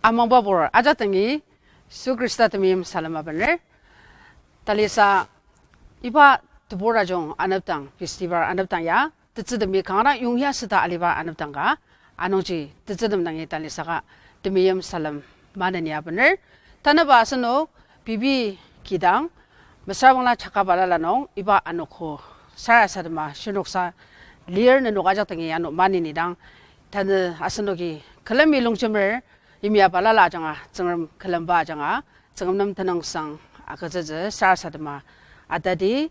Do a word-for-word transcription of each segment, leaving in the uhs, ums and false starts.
Amangba pur ajak dangi, Yisu Khrista temeim salem abener. Talisa iba tebur ajung anepdang, festival anepdang ya, tetsütemi kanga yongya süta aliba anepdang ka, anungji tetsütem dangi talisa ka temeim salem maneni abener. Tanaba asenok, pei pei kidang, mesüra bangla chaka balala nung, iba anogo sarasadema shinoksa lir nenok ajak dangi ano maneni dang, tanü asenoki külemi longjemer, yimya balala ajanga, Tsüngrem külemba ajanga, Tsüngrem nem tenüngsang agütsütsü sarasadema atadi,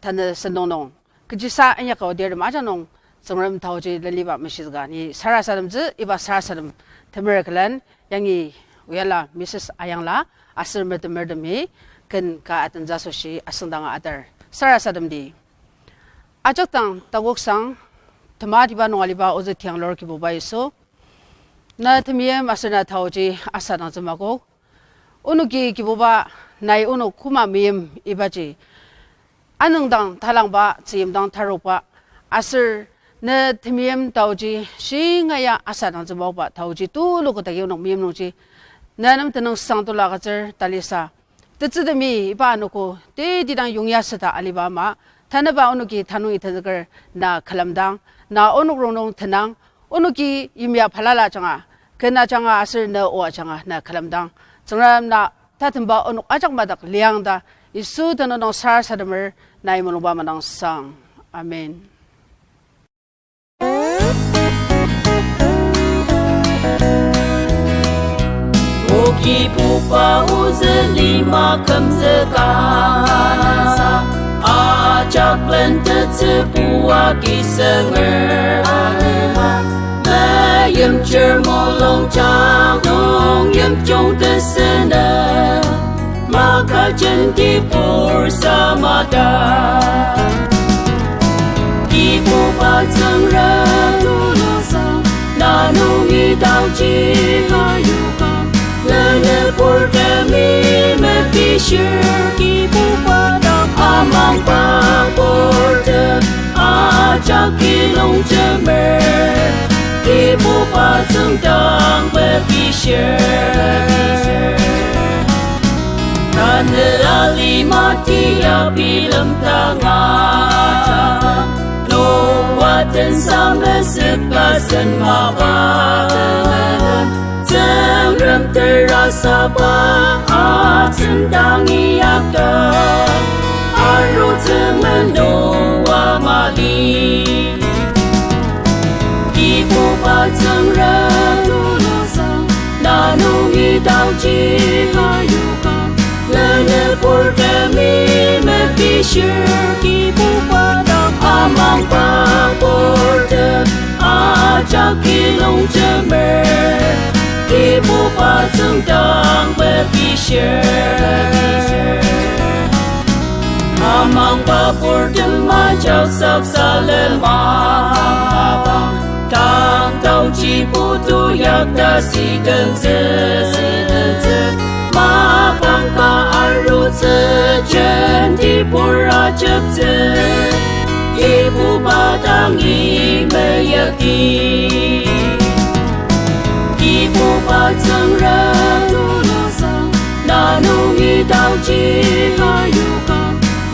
tanü sentong nung kechisa inyaka odirtem ajak nung Tsüngrem taoji leliba meshizüka ni sarasademtsü iba sarasadem temer külen yangi oyala Mrs Ayangla aser metemertemi ken ka atentsü asoshi asüngdanga atar. Sarasademdi. Ajak dang takoksang, tematiba nung aliba ozü tiang lur Kibuba Yisu, na temeim aser na taoji asadangtsü makok. Onoki Kibuba, nai onok koma meim ibaji anüngdang talangba, tzüyimdang tarokba, aser ne temeim taoji shingaia asadangtsü maokba taoji tulu kotagi onok meim nungji ne nem tenüngsang tulu agütsür talisa. Tetsütemi iba anogo tetidang yongya süta aliba ama, tanüba onoki tanungi tenzüker na külemdang, na onok rongnung tenang, onoki yimya balala ajanga, ken ajanga aser ne o ajanga na külemdang, Tsüngrem na tatemba onok ajak madak liang ta, Yisu tenüng nung sarasademer nai mulungba madangsang. Amen. O Kibuba ozü lima kümzüka, ajak lentettsü pua kisünger. Meyimchir mulungjang nung yimjung tesünü, maka jenti pur samada. Kibuba Tsüngrem tulusang, na nungi taoji ayuka, lene purtemi mepishir. Kibuba dang amangba purtem ajak kilongjemer, Kibuba tsüngdang mepishir. Tanü alima tia bilemdanga, Noa tensa mesük asen mapa, Tsüngrem terasaba atsüngdangi akta, arutsü meno Noa mali. Kibuba Tsüngrem tulusang, na nungi taoji ayuka, lene purtemi mepishir. Kibuba dang amangba purtem ajak kilongjemer, Kibuba tsüngdang mepishir. Amangba purtem ajak saksa lema, tang taoji putu yakta sidentsü, mapang ka arutsü jenti pur ajeptsü, Kibuba dangi meyakti. Kibuba Tsüngrem tulusang, na nungi taoji ayuka,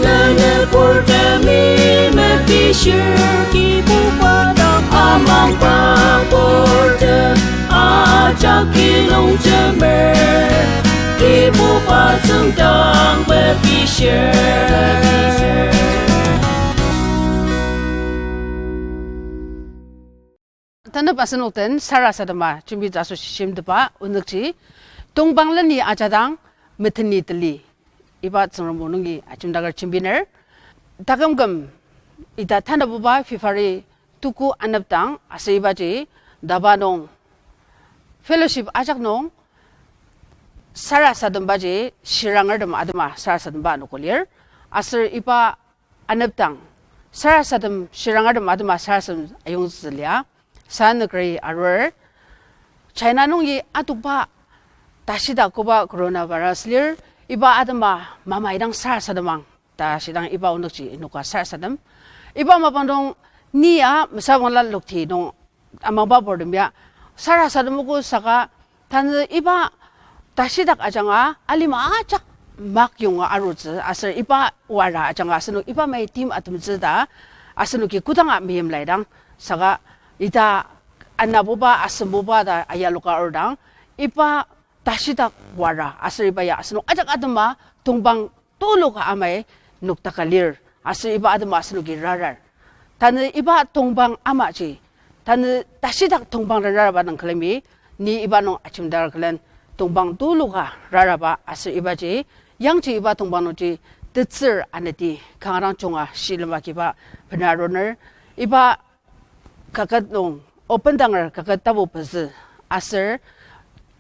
lene purtemi mepishir. Kibuba dang amangba purtem ajak kilongjemer, Kibuba tsüngdang mepishir. Tanü asenok den sarasadema jembitsü asoshi shimteba onükji, Tongpang leni ajadang, meteni teli. Iba Tsüngrem o nungi ajemdaker jembiner. Taküm küm ita tanabuba February tuku anepdang aser ibaji DABA nung fellowship ajak nung sarasadembaji shirangertem atema sarasademba anogo lir. Aser iba anepdang sarasadem shirangertem atema sarasadem ayongzü lia. Sa nükjidang arur, China nungi atokba tashida koba coronavirus lir, iba atema mamaidang sarasademang ta shidang iba onükji inoka sarasadem. Iba mapang nung ni ya mesüra bangla lokti nung amangba purtem ya sarasadem ogo saka Tanü iba tashidak ajanga alima ajak mak yonga arutsü, aser iba wara ajanga asenok iba mai tim atemtsü ta asenoki kodanga meimlaidang, saka ita anabuba asembuba ta ayaloka arudang, iba tashidak wara aser iba ya asenok ajak atema tongpang tuluka amai noktaka lir, aser iba atema asenoki rarar. Tanü iba tongpang amaji, tanü tashidak tongpang den raraba nung külemi, ni iba nung ajemdar külen tongpang tuluka raraba aser ibaji, yangji iba tongpang nungji tetsür aneti kanga dang junga shilem agiba bena aruner, iba kaket nung, O Bendanger kaket tapu pezü, aser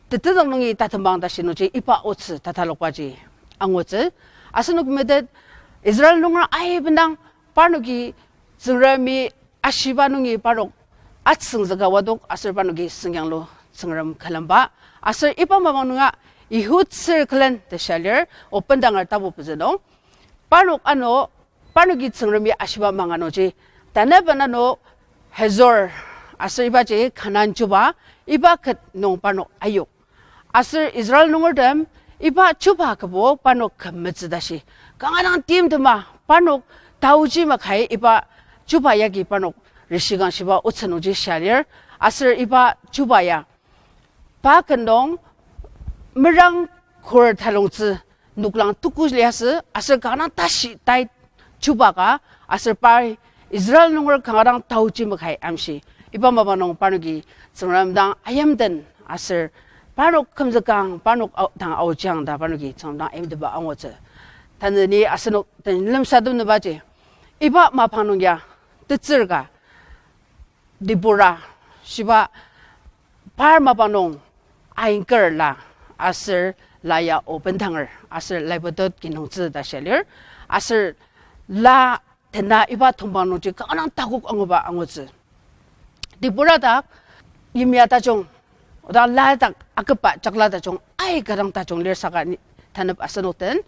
tetezük nungi tatembang tashi nungji iba otsü tatalokbaji angutsü. Asenok metet Israel nunger aibendang parnoki Tsüngremi ashiba nungi parnok atsüngzüka wadok aser parnoki süngyanglu Tsüngrem külemba. Aser iba mapang nunga Ihud sür külen teshalir, O Bendanger tapu pezü nung. Parnok ano, parnoki Tsüngremi ashiba manga nungji, tanüben ano Hazor, aser ibaji Kanan chuba, iba ket nung parnok ayok. Aser Israel nungertem iba chuba kübo parnok kümetsü tashi, kanga dang timtema parnok taoji makai iba chuba yagi parnok rishikangshiba otsü nungji shalir, aser iba chuba ya pa ket nung merang kur talongtsü noklang tuku liasü, aser kanga dang tashi tai chuba ka, aser pai Israel nunger kanga dang taoji makai amshi. Iba mapang nung parnoki Tsüngrem dang ayimden aser parnok kümzükang, parnok ao-, dang aojiang ta parnoki Tsüngrem dang ayimdenba angutsü. Tanü ni asenok den lemsatem nübaji, iba mapang nung ya tetsür ka Debora, shiba par mapang nung Ain Ker la, aser la ya O Bendanger, aser Laipodot kinungtsü ta shalir, aser la tena iba tongpang nungji kanga dang takok anguba angutsü. Debora dak yimya tajung, oda la dak akaba jakla tajung aika dang tajung lir saka ni tanep asenok den,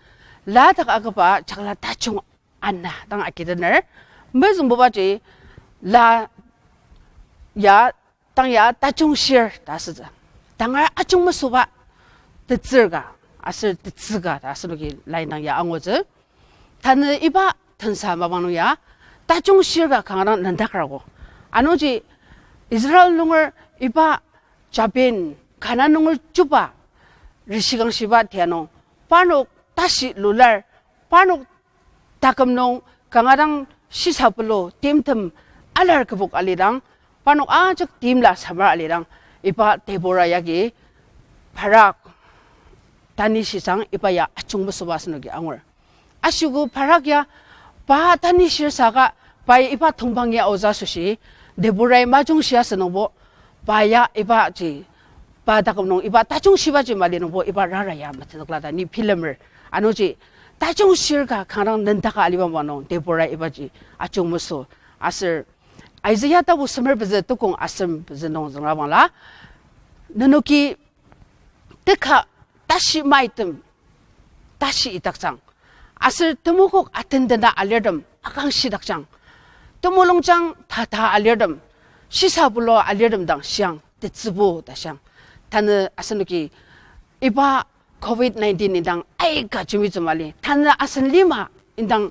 la dak akaba jakla tajung ana dang agitener, mezüngbubaji la ya tang ya tajungshir ta asütsü. Tangar ajungmesüba tetsür ka, aser tetsü ka ta asenoki la indang ya angutsü. Tanü iba tensa mapang nung ya tajungshir ka kanga dang nendakrako. Anungji Israel nunger iba Jabin, Kanan nunger chuba, rishikangshiba tia nung, parnok tashi lular, parnok taküm nung kanga dang shisapulu timtem alar kübok alidang, parnok ajak timla samar alidang, iba Debora yagi Barak tanishitsüang iba ya ajungmesüba asenoki angur. Ashiko Barak ya pa tanishir saka pai iba tongpang ya aotsü asoshi, Deborai majungshi asünungbo, pa ya ibaji, pa taküm nung iba tajungshibaji mali nungbo iba rara ya metenükla ta ni bilemer. Anungji tajungshir ka kanga dang nendaka aliba mapang nung Deborai ibaji ajungmesü. Aser Isaiah tapu semer pezü tukong asem pezü nung züngra bangla, nenoki teka tashi maitem tashi idakjang, aser temokok atendena alirtem akangshidakjang, temulungjang tata alirtem, shisapulu alirtem dang shiang tetsübu ta shiang. Tanü asenoki iba covid nineteen indang aika jembitsü mali. Tanü asen lima indang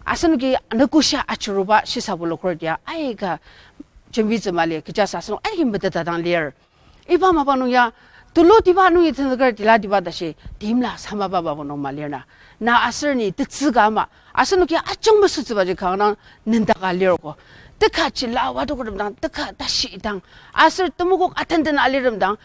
asenoki anogoshia achiruba shisapulu kor ya aika jembitsü mali. Kechiaser asenok aika meteta dang lir. Iba mapang nung ya, tulutiba nungi tenzüker tilatiba tashi timla samaba mapang nung malir na. Na aser ni tetsü ka ama, asenoki ajungmesütsübaji kanga dang nendaka lirko. Teka chila wadokertem dang, teka tashi idang, aser temokok atenden alirtem dang,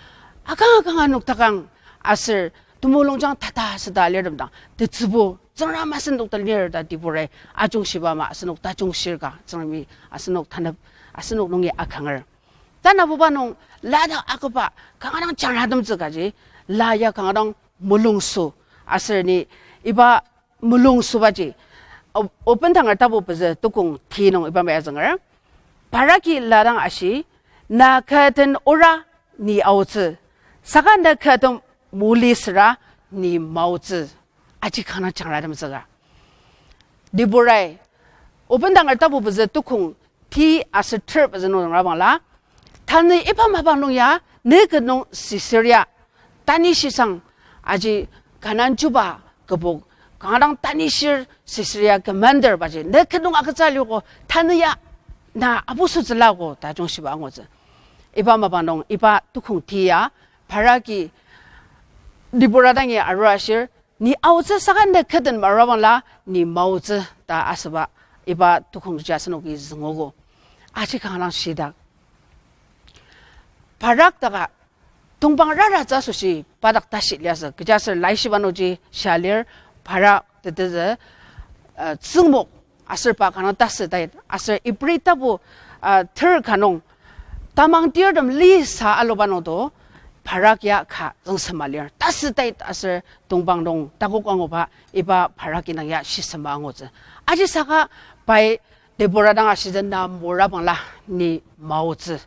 akang akanga noktakang, aser temulungjang tata süta alirtem dang tetsübu, Tsüngrem asenok ta lir ta Deborai ajungshiba ama asenok tajungshir ka Tsüngremi asenok tanep, asenok nungi akanger. Tanabuba nung la dak akaba kanga dang jangratemtsü kaji, la ya kanga dang mulungsü, aser ni iba mulungsübaji, O-, O Bendanger tapu pezü tukong ti nung iba maya zünger. Baraki la dang ashi, na kü den ora ni aotsü, saka na kü den muli süra ni maotsü. Aji kanga jangratemtsü ka. Deborai, O Bendanger tapu pezü tukong ti aser ter pezü nung züngra bangla, tanü iba mapang nung ya Ne ket nung Sisera, tani shisang aji Kanan chuba kübok, kanga dang tani shir Sisera commander baji, ne ket nung agütsü liogo, tanü ya na apusotsüla ko ta jungshiba angutsü. Iba mapang nung, iba tukong tia, Baraki Debora dangi arur ashir, ni aotsü saka ne keten marabangla, ni maotsü ta asüba, iba tukong ji asenoki züngogo. Aji kanga dang shitak. Barak taka tongpang raratsü asoshi pa dak tashi liasü. Kechiaser laishiba nungji shia lir, Barak tetezü, uh, tsüngmok aser pa kanga tasü tait. Aser Ibri tapu, uh, ter ka nung tamang tirtem lisa aluba nungdo Barak ya ka züngsema lir. Tasü tait aser tongpang nung takok anguba iba Barak indang ya shisema angutsü. Aji saka pai Debora dang ashitsü na murabangla ni maotsü.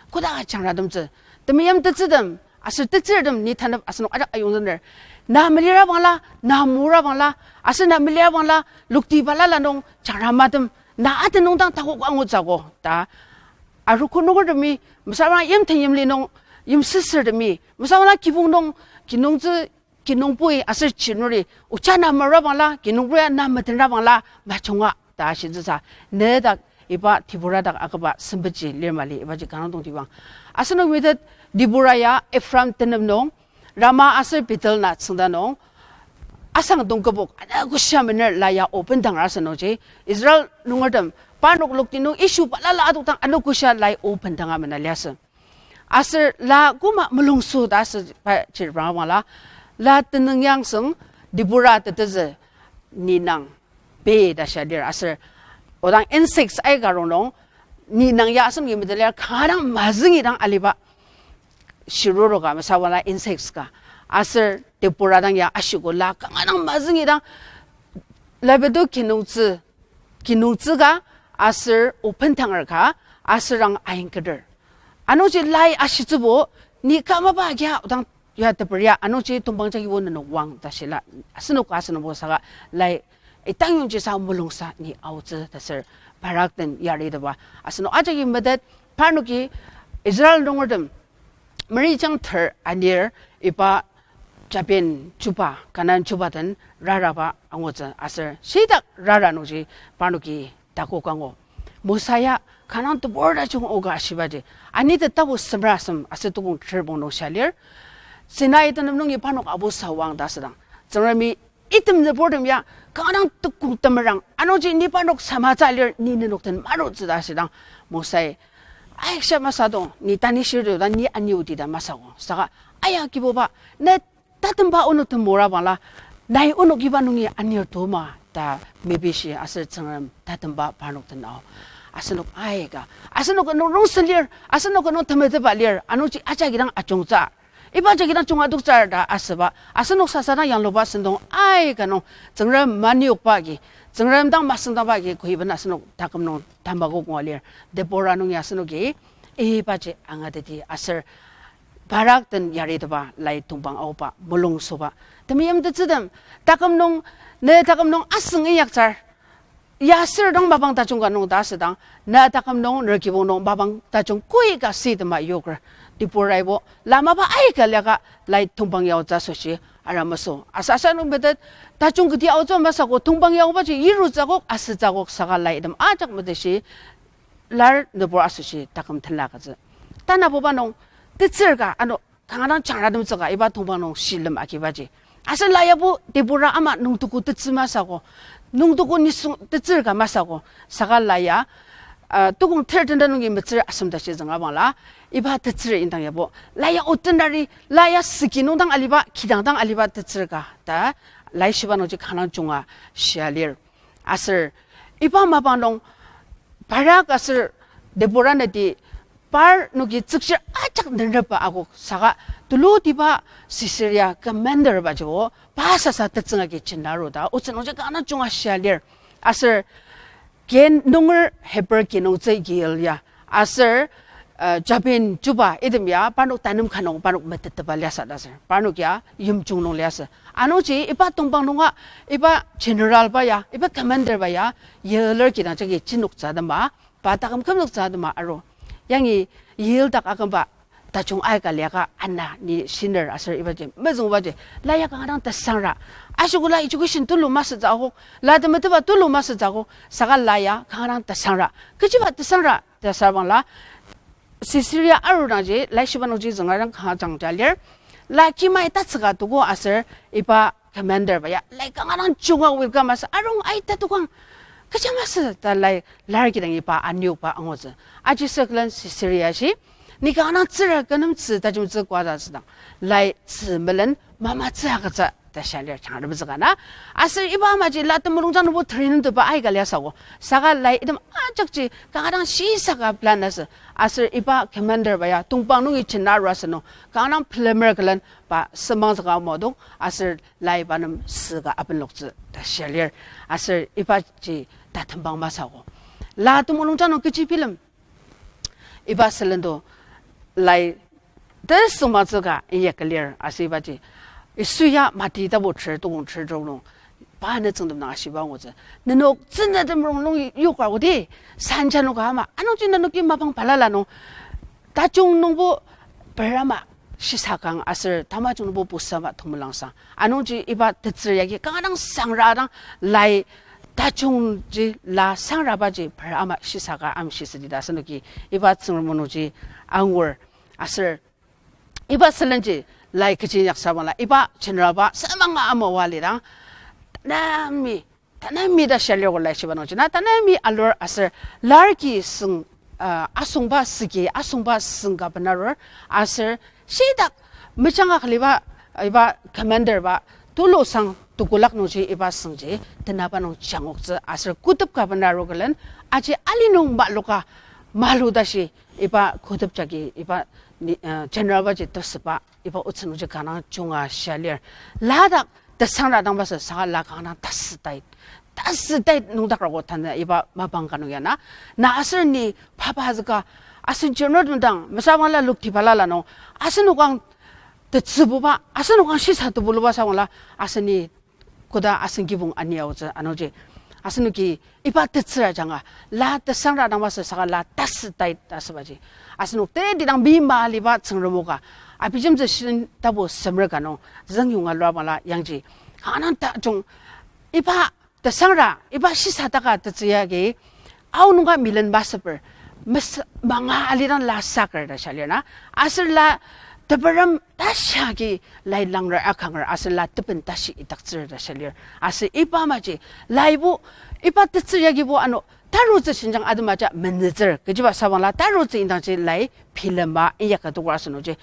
Koda jangratemtsü. Temeim tetsürtem, aser tetsürtem ni tanep asenok ajak ayongzüner. Na melirabangla, na murabangla, aser na melirabangla, lokti balala nung jangramatem, na atenung dang takok angutsügo, ta. Arogo nungertemi, mesüra yimten yimli nung, yimsüsürtemi, mesüra kibong nung, kinungtsü, kinungpui aser chinuri, ocha na merabangla, kinungpui na metenrabangla, majunga ta ashitsüsa, nedak iba Debora dak akaba sempetji lir mali, ibaji kanga dang tongtibang. Asenok metet Debora ya Ephraim tenem nung, Rama aser Bethel na tsüngda nung, asang dong kübok, ana kushia mener la ya open tangar asenoji, Israel nungertem, parnok lokti nung issue balala adokdang ano kushia lai open tanga mena liasü. Aser la koma mulungso ta asü pa chirpang la, la tenüng yangseng Debora tetezü ninang pe ta shia lir aser odang insects aika rongnung ninang ya asem ki metelir kanga dang mazüngi dang aliba shiruru ka mesüra la insects ka aser Debora dang ya ashiko la kanga dang mazüngi dang labedo kinungtsü kinungtsü ka aser open tangar ka aser ang aingketer. Anungji lai ashitsübo, ni ka mapa kia odang ya teper ya, anungji tongpang jagibo nenok wang ta shila, asenok ka asenokbo saka lai, itangyongji sa mulungsa ni aotsü ta ser Barak den yariteba. Asenok ajaki metet, parnoki Israel nungertem merijang ter anir iba Jabin chuba, Kanan chuba den raraba angutsü aser shitak rara nungji parnoki takok angu. Mosa ya kanga dang tebur tajung oka ashibaji, anitet tapu semrasem aser tukong terbong nung shia lir, Sinai tenem nungi parnok abu sawang ta asüdang, Tsüngremi item nüburtem ya kanga dang tekong temerang, anungji ni parnok samatsü lir, ni nenok den marutsü ta asüdang, Mosai, aiksa masü dong, ni tanishir to ta ni aniudi ta masü ko. Saka, aya Kibuba, ne tatemba onok temura bangla, nai onok iba nungi anir toma ta mepishi aser Tsüngrem tatemba parnok den ao. Asenok aika, asenok nung rongsen lir, asenok nung temetetba lir, anungji ajaki dang ajungtsü. Iba jagi dang junga doktsür ta asüba, asenok sasa dang yangluba sentong aika nung, Tsüngrem maniokba agi, Tsüngrem dang masüngdangba agi, koiben asenok taküm nung tamakok ngua lir, Debora nungi asenoki, ibaji angateti aser, Barak den yariteba lai tongpang aoba, mulung soba. Temeim tetsütem, taküm nung, ne taküm nung asüng inyaktsür, ya sür dang mapang tajung ka nung ta asüdang, na taküm nung, ner kibong nung mapang tajung koi ka si tema yoker. Debora ibo, la mapa aika liaka, lai tongpang yaotsü asoshi, ara masü. Asa asa nung metet, tajung keti aotsü masü ko, tongpang yaobaji, yirutsü akok, asütsü akok, saka lai item ajak meteshi, lar nübur asoshi, taküm tenla katsü. Tanabuba nung, tetsür ka, ano, kanga dang jangratemtsü ka iba tongpang nung shilem agibaji. Aser la yabo Debora ama nungtuku tetsü masü ko, nungtuku nisung tetsür ka masü ko, saka la ya, uh, tukong ter tenda nungi metsür asem tashi zünga bangla, iba tetsür indang yabo, la ya otenari, la ya süki nung dang aliba, kidang dang aliba tetsür ka, ta, laishiba nungji kanga dang junga shia lir. Aser, iba mapang nung, Barak aser Debora nati parnoki tsükchir ajak nenrepa akok saka tulutiba Sisera commander bajibo pa sasa tetsüng agi jenaro ta otsü nungji kanga junga shia lir. Aser Ken nunger Heber kinungtsü Yael ya aser, uh, Jabin chuba item ya parnok tanem ka nung parnok meteteba liasü ta aser parnok ya yimjung nung liasü. Anungji iba tongpang nunga iba general ba ya, iba commander ba ya, Yael er kidang jagi jenoktsü atema, pa taküm kümzüktsü atema aru. Yangi Yael dak akümba tajung aika liaka ana ni shiner aser ibaji mezüngbaji, la ya kanga dang tesangra. Ashiko la education tulu masütsü akok, la temetetba tulu masütsü akok, saka la ya kanga dang tesangra. Kechiba tesangra ta sabangla, Caesarea arudangji, laishiba nungji zünga dang kanga jangja lir. La kimai tatsüka tuko aser iba commander ba ya, lai kanga dang junga welcome asü, arung aita tukang. Kecha masü ta lai lar kidang iba aniokba angutsü. Aji sür külen Caesarea shi, ni kanga dang tsüra kü nem tzü tajemtsü koda asüdang, lai tzü melen mamatsü agütsü ta shia lir jangrebzüka na. Aser iba amaji la temulungjang nungbo train nungteba aika liasü ako. Saka lai item ajakji kanga dang shisaka plan asü. Aser iba commander ba ya tongpang nungi jena arua asü nung, kanga dang bilemer külen pa semangzüka modok, aser lai pa nem süka abenloktsü ta shia lir. Aser ibaji tatembang masü ako. La temulungjang nung kechi bilem. Iba sülen to lai tesüngmangtsü ka inyaka lir aser ibaji Yisu ya Mati tapu ter tukong ter trok nung pa ne tsüngtem dang ashiba angutsü. Nenok tsüngtem rongnung yokar odi, sanja nung ka ama. Anungji nenoki mapang balala nung tajung nungbo per ama shisakang aser tamajung nungbo pusama temelangsang. Anungji iba tetsür yagi kanga dang sangra dang lai tajungji la sangrabaji per ama shisaka amshisüdi ta asenoki iba Tsüngrem o nungji angur. Aser iba sülenji lai kechi inyaksabangla iba general ba semanga ama oa lidang, tanemi, tanemi ta shia lir ko laishiba nungji na, tanemi alur aser lar ki süng, uh, asüngba süki, asüngba süng ka benarur, aser shitak mejanga kaliba, iba commander ba tulusang tukulak nungji iba süngji tenaba nung jangoktsü aser kotep ka benaru külen, aji ali nung maloka malu tashi iba kotep jagi iba ni, uh, general baji tesüba iba otsü nungji kanga junga shia lir. Ladak tesangra dang masü saka la kanga dang tasütai, tasütai nüngdakrako tanü iba mapang ka nung ya na. Na aser ni papa züka asen general nung dang mesabangla lokti balala nung asenok ang tetsübuba, asenok ang shisa tebuluba sabangla aseni koda asen kibong aniaotsü anungji. Asenoki iba tetsür ajanga la tesangra dang masü saka la tasütai ta asübaji, asenok teti dang bima aliba Tsüngrem o ka Abijemtsü shin tapu semer ka nung züngyonga lua bangla yangji kanga dang tajung iba tesangra, iba shisataka tetsü yagi aonung ka milen masüper, mes-, manga alidang la saker ta shia lir na. Aser la teperem tashi agi lai langrer akanger aser la teben tashi idaktsür ta shia lir. Aser iba amaji laibo, iba tetsür yagibo ano tarutsü shinjang atema ja menütsür. Kechiba sabangla tarutsü indangji lai bilemba inyaka tukur asenoji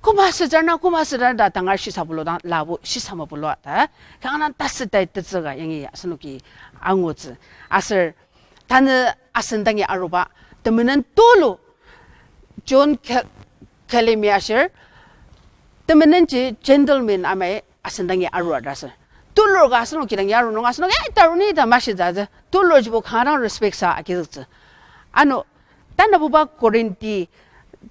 koma sütsür na, koma sütsür ta tangar shisa buludang labo shisa mabulua ta kanga dang tasütai tetsü ka yangi asenoki angutsü. Aser tanü asen dangi aruba temenen tulu John Ke-, Kelemi ashir, temenenji gentleman amai asen dangi arua ta asür. Tulur ka asenok kidang ya aru nung asenok ya taru ni ta mashitsü, tulur jibo kanga dang respect sa agizüktsü. Ano, tanabuba Korinti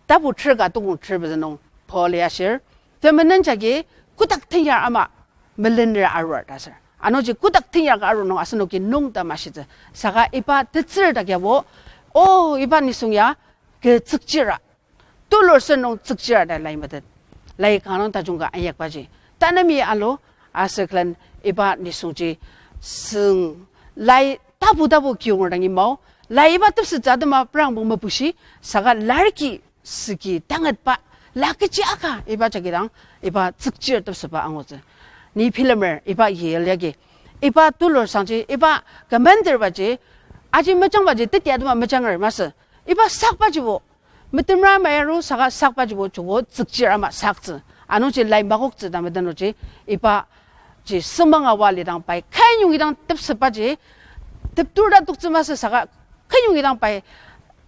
tapu ter ka tukong ter pezü nung Paul ya ashir, temenen jagi kotak tenyar ama melener arur ta asür. Anungji kotak tenyar ka aru nung asenoki nung ta mashitsü. Saka iba tetsür dak yabo, o, iba nisung ya kü tsükchira, tulur sür nung tsükchira ta lai metet. Lai kanga dang tajung ka inyakbaji tanemi alu, aser külen iba nisungji süng lai tapu tapu kiyonger dangi mao, lai iba tepsettsü atema prangbo mepushi, saka lar ki süki tangetba, la kechi aka iba jagi dang, iba tsükchir tepsetba angutsü. Ni bilemer iba yel yagi, iba tulur sangji, iba commander baji, aji mejangbaji teti atema mejanger masü. Iba sakbajibo metemra ama aru saka sakbajibo joko tsükchir ama saktsü. Anungji lai makoktsü ta metenuji iba ji sümanga wa lidang pai kanyongi dang tepsetbaji teptur ta toktsü masü saka kanyongi dang pai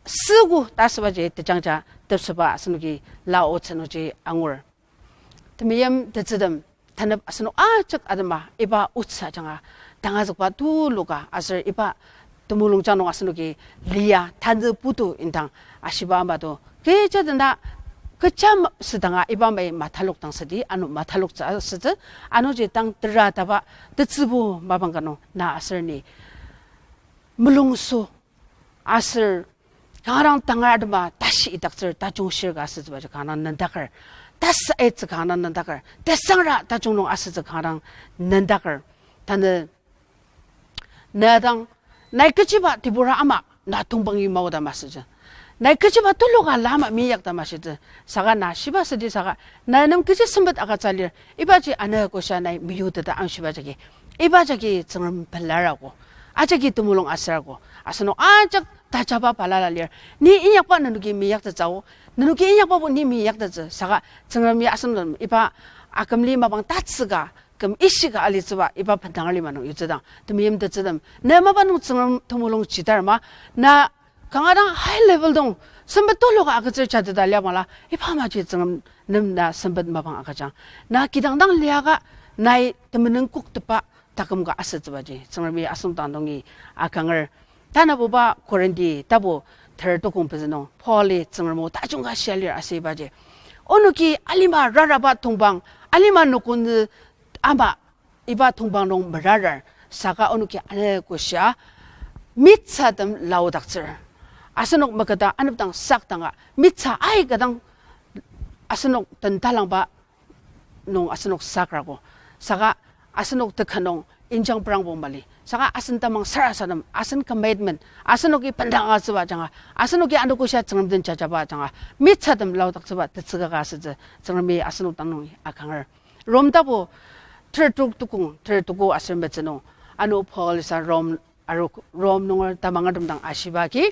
süogo ta asübaji tejangja tepsetba asenoki la otsü nungji angur. Temeim tetsürtem, tanep asenok ajak atema iba otsü ajanga tangazükba tuluka aser iba temulungjang nung asenoki lia tanü putu indang ashiba ama to kecha dena kecha ma-, südanga iba mai matalok dang südi, ano mataloktsü asütsü, anungji tang tera taba tetsübu mapang ka nung na aser ni mulungso aser kanga dang tangar atema tashi idaktsür tajung shir ka asütsübaji kanga dang nendaker. Tasa aitsü kanga dang nendaker. Tesangra tajung nung asütsü kanga dang nendaker. Tanü na dang, nai kechiba tebur ama na tongpangi maoda masütsü. Nai kechiba tuluka lama meinyakda mashitsü. Saka na shiba südi saka, na nem kechi sempet agütsü lir, ibaji anogo shia nai meyuteta angshiba jagi, iba jagi Tsüngrem pelar ako. Ajaki temulung aser ako. Asenok ajak tajaba balala lir. Ni inyakba nenoki meinyaktettsü o. Nenoki inyakbabo ni meinyaktettsü. Saka Tsüngremi asenok nem iba akümli mapang tatsüka, küm ishika alitsüba iba bendang lima nung yutsüdang temeim tetsütem, na mapa nung Tsüngrem temulung jidar ma, na kanga dang high level dong sempet tuluka agütsür jateta liabangla, iba amaji Tsüngrem nem na sempet mapang agüjang. Na kidang dang liaka, nai temenen koktepa taküm ka asütsübaji Tsüngremi asenok dang nungi akanger. Tanabuba Korinti tapu ter tukong pezü nung Pauli Tsüngrem o tajung ka shia lir asübaji, onoki alima raraba tongpang, alima nokoni ama iba tongpang nung merarar, saka onoki anogo shia mitsatem laodaktsür. Asenok meketa anepdang sakdanga mitsa aika dang asenok den talangba nung asenok sakrako. Saka asenok teka nung injang prangbo mali. Saka asen tamang sarasadem, asen commitment, asenoki bendang agütsüba ajanga, asenoki anogo shia Tsüngrem den jajaba ajanga, mitsatem laodaktsüba tetsüka ka asütsü Tsüngremi asenok dang nungi akanger. Rom tapu ter trok tukong ter tuko aser metsü nung, ano Paul isa Rom, aru Rom nunger tamangertem dang ashiba agi,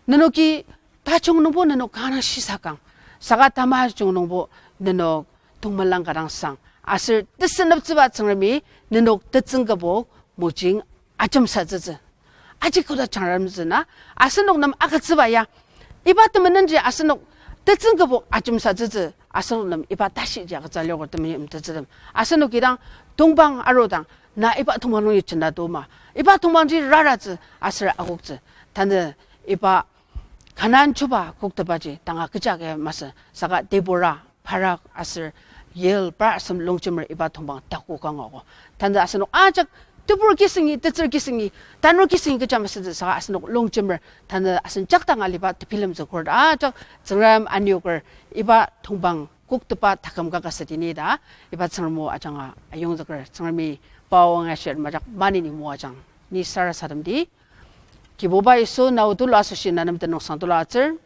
nenoki tajung nungbo nenok kanga shisakang, saka tamajung nungbo nenok tongmelang ka dang sang, aser teseneptsüba Tsüngremi nenok tetsüng kübok mojing ajemsatsütsü. Aji koda jangremtsü na, asenok nem agütsüba ya, iba temenenji asenok tetsüng kübok ajemsatsütsü, asenok nem iba tashiji agütsü lioker temeim tetsütem. Asenoki dang tongpang arudang, na iba tongpang nungi jena toma, iba tongpangji raratsü aser akoktsü. Tanü iba Kanan chuba koktepaji tanga kecha agi masü, saka Debora, Barak aser Yael par asem longjemer iba tongpang tako kanga ako. Tanü asenok ajak tebur kisengi, tetsür kisengi, tanur kisengi kecha masütsü saka asenok longjemer, tanü asen jakdang aliba tebilemtsü kor ajak Tsüngrem anioker iba tongpang koktepa taküm ka ka südi ni ta, iba Tsüngrem o ajanga ayongzüker. Tsüngremi pa o angashir majak maneni moajang. Ni sarasademdi, Kibuba Yisu, na o tulu asoshi na nem tenüngsang tulu atsür.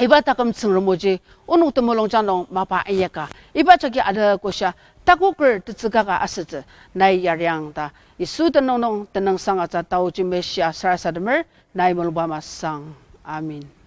Iba taküm Tsüngrem oji onok temulungjang nung mapa inyaka, iba jagi ada koshia takoker tetsüka ka asütsü nai yariang ta Yisu tenüng nung tenüngsang atsü taoji meshia sarasademer, nai mulungba masang. Amen.